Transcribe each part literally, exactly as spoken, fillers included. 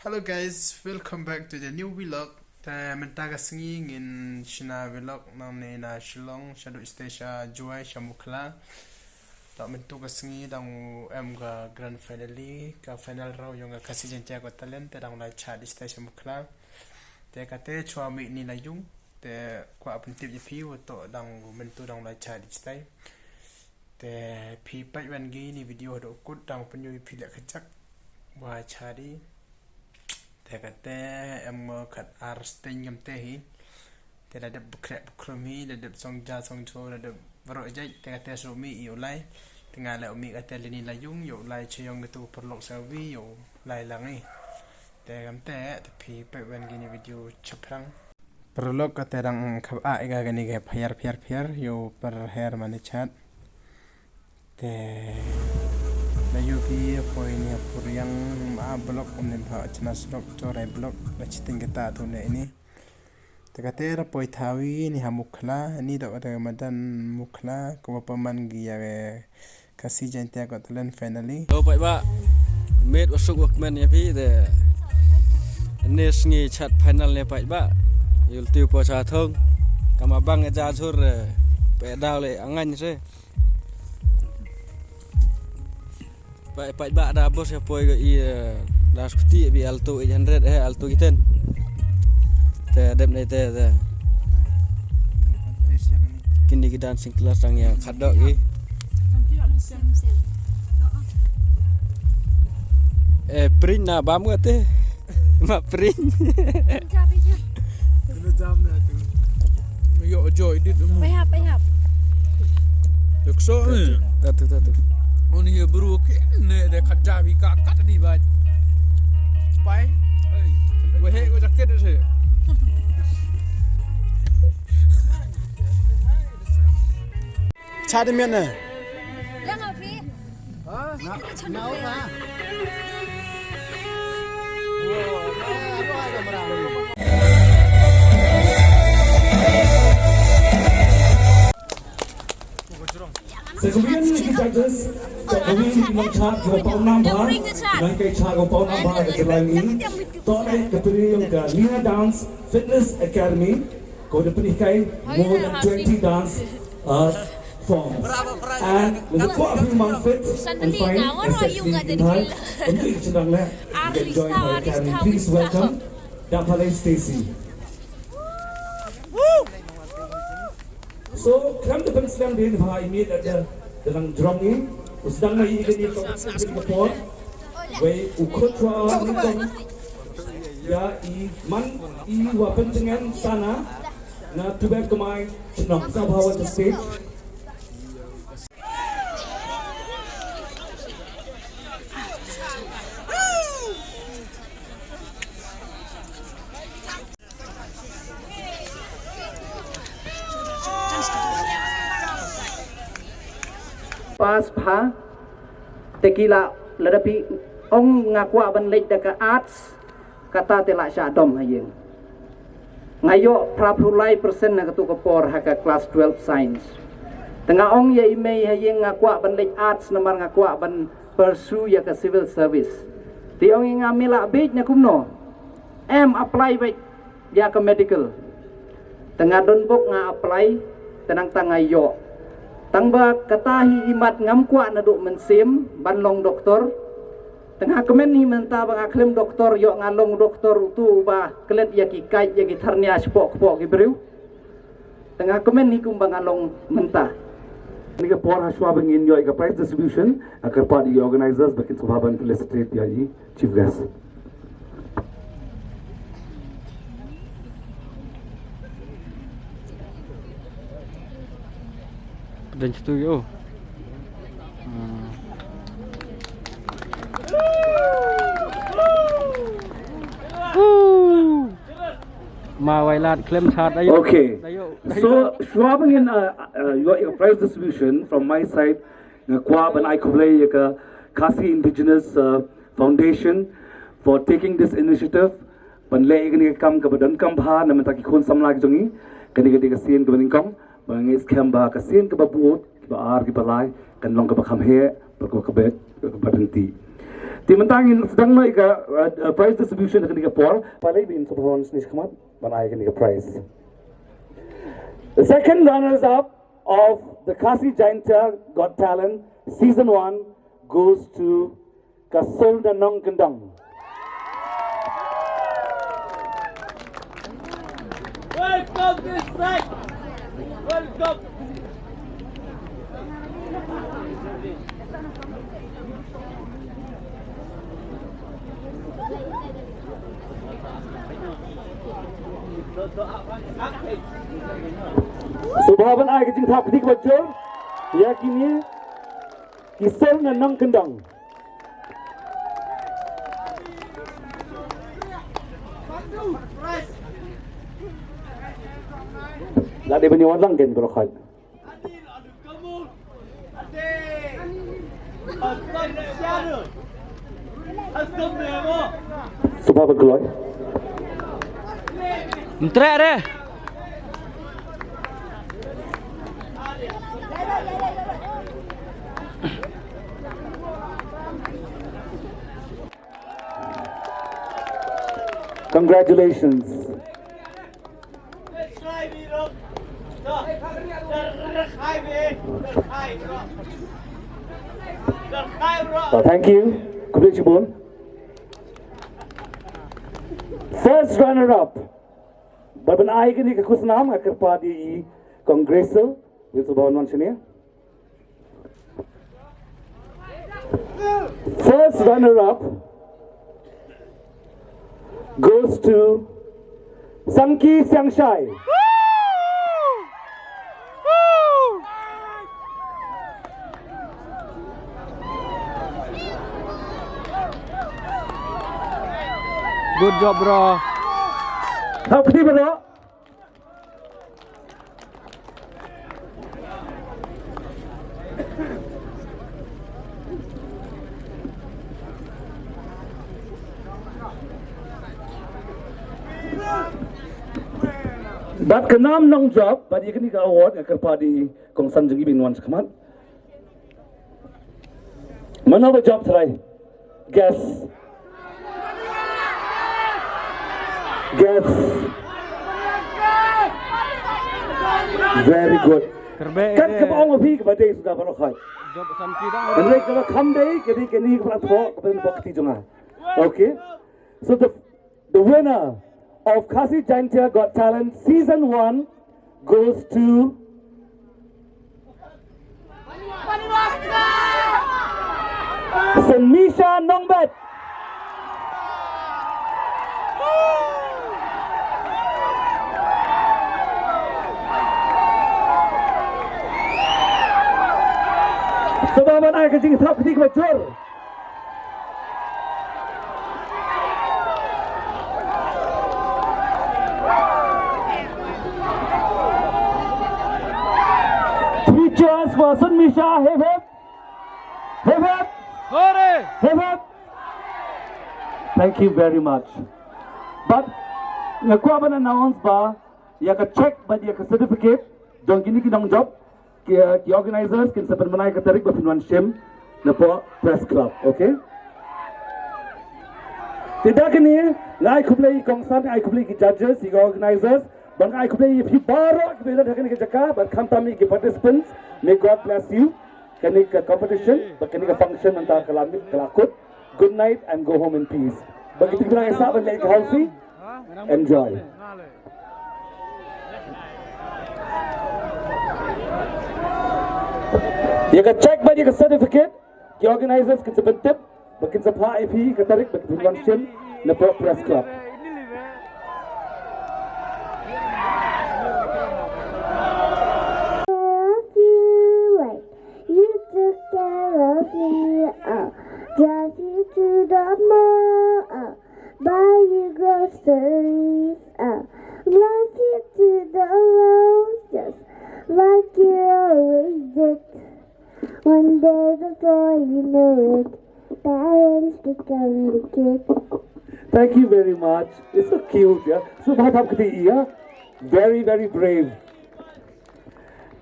Hello guys, welcome back to the new vlog. Te mynta ka sngi ngin shna vlog nangne na Shillong, shaduh sha Jowai, sha Mukhla. Te mynta ka sngi dang em ka grand finale, ka final round jong ka Khasi Jaintia Got Talent, te dang lai chad sha Mukhla. Te kata shuwa mih ni la ïung, te kwah pyntip ïa phi, wa to dang mynta dang lai chad. Te phi peit wan kine video haduh kut, dang pynïoh ïa phi leh kajak wa chad. Te kata em khat ar sting ngam te hi. Te la dep bkhreh bkhrum hi, la dep song ja song cho, la dep baroh jait, te kata shu mih ïa u lai. Te nga leh u mih kata lini la ïung, ïa u lai cha ïong katu paralok sa wi, ïa u lai lang hi. Te ngam te, te phi peit wan kine video chaphrang. Paralok kata dang khap a ïa kane ka pher pher pher, ïa u par her mane chad. Te la ïoh phi poi ni ha Puriang ma block um ne bha chna surok Jorai block la chiting kata tu ne ini. Te kata ra poi thawi ni ha Mukhla, ni dok kata madan Mukhla, ko pa man gi ya Khasi Jaintia Got Talent finale. Lo paidbah, met wa suk wa kmen ïa phi te. Ni sngi chad final ne paidbah. Yul tiu po cha thong. Kama bang ja jhur, eh, pe daw le angan se. Paidbah da bos ïa poi ko i, eh, da skuti bi Alto eight hundred, eh, Alto kiten. Te dep ne te, te. Kini ki dancing class dang ïa khadok i. Eh, print na bam ka te. Ma print. Kena jam na tu. Yo, jo, edit tu. Pai hap, pai hap. Yak so ni. Tatu, tatu. Oni ye bru ke ne de khat ja bi ka kat ni ba. Pai. Wei he ko jaket se. Chad mian ne. Lang a phi. Sa kawei na ki judges, sa kawei na ki nongchad kiba pawnam bha, na ki chad kiba pawnam bha ka jylla ngi. To ne ka pyrshah ïa ka Lina Dance Fitness Academy. Ko da pynhikai more than twenty dance, uh, forms. And with the quality among fit and fine, especially in Thai, and the Chinang Leh, you can join her academy. Please welcome Dapale Stacy. So, khlem da pynslem dien bha i miet da da lang jrong i, u sdang na i ka ni ka por. Wei u khot chwa ni kong. Ïa i man i wa pyntngen sana na tubek kmai chnong sa bha wa stage. Pass bha, te ki la, lada phi ong nga kwah ban leit da ka arts, kata te la shah dom ha ïing. Nga ïoh phra phew lai percent na katu ka por ha ka class twelve science. Te nga ong ïa i mei ha ïing nga kwah ban leit arts namar nga kwah ban pursue ïa ka civil service. Te ong ïa nga me lah beit ne kumno? Em apply beit ïa ka medical. Te nga don bok nga apply, te nangta nga ïoh. Tang ba kata hi i mat ngam kwah naduh mynsiem ban long doktor. Te nga kmen hi mynta ba nga khlem doktor, ïoh nga long doktor utu uba klet ïa ki kait ïa ki tharnia shapoh kpoh ki briew. Te nga kmen hi kumba nga long mynta. Ni ka por ha shuwa ba ngin ïoh ïa ka prize distribution, nga kyrpad ïa ki organizers ba kin sngewbha ban felicitate ïa i Chief Guest. Pdeng situ yo. Hmm. Woo! Ma Wailat khlem chad ayo. Okay. Ayo, ayo. So, shuwa ba ngin, uh, uh, ïoh ïa ka prize distribution from my side, nga kwah ban ai khublei ïa ka Khasi Indigenous, uh, Foundation for taking this initiative. Ban leh ïa kane ka kam kaba donkam bha na bynta ki khun samla ki jong ngi. Kane ka dei ka sien kaba nyngkong. Ba ngi skhem ba ka sien kaba bud, kiba ar, kiba lai, kan long kaba kham heh, bad kaba kbet, kaba ryntih. Te mynta ngin sdang noh ïa ka, uh, uh, prize distribution ha kane ka por. Pale bin sngewbha wan shane shakhmat ban ai kane ka prize. The second runners up of the Khasi Jaintia Got Talent Season one goes to Ka Sur Na Nongkyndong. Welcome this side. Welcome. Sngewbha ban ai ka jingthap kti kaba jur ïa kine ki Sur Na Nongkyndong. La dei ban ïa wan lang ken baroh khoit. Sngewbha ban kloi. Ym treh re. Congratulations. Uh, thank you. Khublei shibun. First runner up. Bad ban ai kane ka khusnam nga kyrpad ïa i Kong Grace, ngin sngewbha wan shane. First runner up goes to Sangki Siangshai. Good job, bro. Thap kti baroh. Bad ka nam nongjop bad ïa kane ka award nga kyrpad ïa i Kong San jong ngi ban wan shakhmat. Mano ba jop trai? Guess. Guess. Very good. Kyrbe, kat eh, kaba ong ma phi kaba dei suda baroh khoit. Jop Sangki dang. Hynrei kaba kham dei ka dei kane kaba thoh kaba dei bok kti jong nga. Okay. So the The winner of Khasi Jaintia Got Talent Season one goes to Sunmisha Nongbet. Sngewbha ban ai ka jingthap kti kaba jur. Three cheers for Sunmisha. Hip hip. Hip hip. Hooray! Hip hip. Thank you very much. But nga kwah ban announce ba ïa ka check bad ïa ka certificate jong kine ki nongjop, ki, ki organizers kin sa pynbna ïa ka tarik ba phin wan shim napoh Press Club, okay? Te da kane nga ai khublei ïa i Kong San, nga ai khublei ïa ki judges, ïa ki organizers, bad nga ai khublei ïa phi baroh kiba ïadon ha kane ka jaka, bad khamtam ïa ki participants. May God bless you. Kane ka competition bad kane ka function mynta ka la miet ka la kut. Good night and go home in peace. Bad kita ki nang ïasah ban leh ka housie. Enjoy. Ïa ka check bad ïa ka certificate ki organizers kin sa pyntip bad kin sa phah ïa phi ka tarik ba kin wan shim napoh Press Club. Love you like you took care of me. I'll drive you to the mall. I'll buy you groceries. I'll love you to the roses like you always did. One day before you know it, parents become the kids. Thank you very much. It's so cute, yeah. So, bha thap kti, yeah. Very, very brave.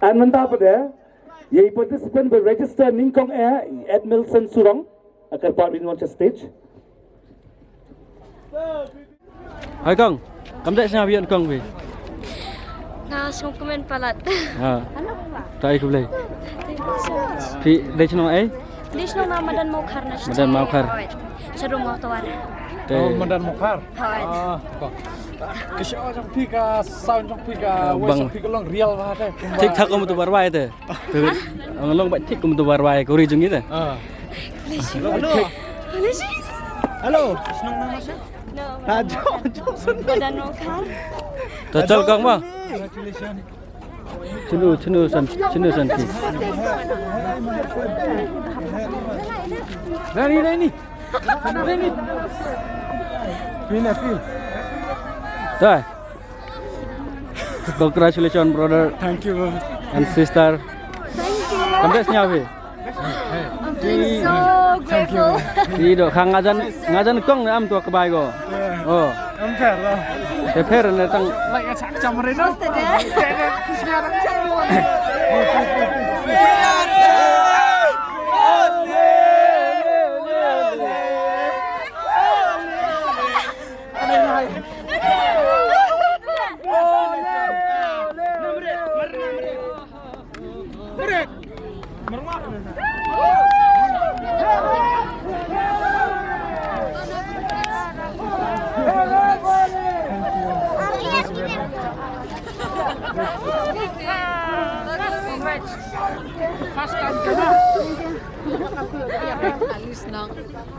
And mynta pat de, ïa i participant ba register nyngkong eh, Edmilson Surong. Kyrpad ïa u on the stage. Hai kong, kam dei sngap ïa kong phi. Nga sngewkmen palat. Ha. Ta ai khublei. Thank you so much. Phi dei shnong ei? Dei shnong na Madan Mawkhar na. Madan Mawkhar. Hoi. Shadow Mawtawar. Te. Oh, Madan Mawkhar. Hoi. Ah, ko. Ka shoh jong phi, ka sound jong phi, ka voice jong phi ka long real bha te. Thik thak kum tu barwai te. Ang long ba thik kum tu barwai ko ri jong ite. Ah. Hello. Hello. Hello. Shnong na ma sha? No. Ha, jo, jo, sun. Madan Mawkhar. To chal kong ba. Congratulations. Chinu, chinu san, chinu san ki. Nani, nani. Nani. Pina, pina. Dai. Congratulations, brother. Thank you, bro. And sister. Thank you. Kam dei sngap phi. I'm feeling so grateful. Ti do khang ngajan, ngajan kong ne am tu ka bai go. Oh. Am pher lo. Te pher ne tang. Like a chak cham re no.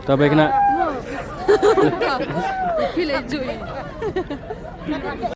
Tabe kena. Phi le jui.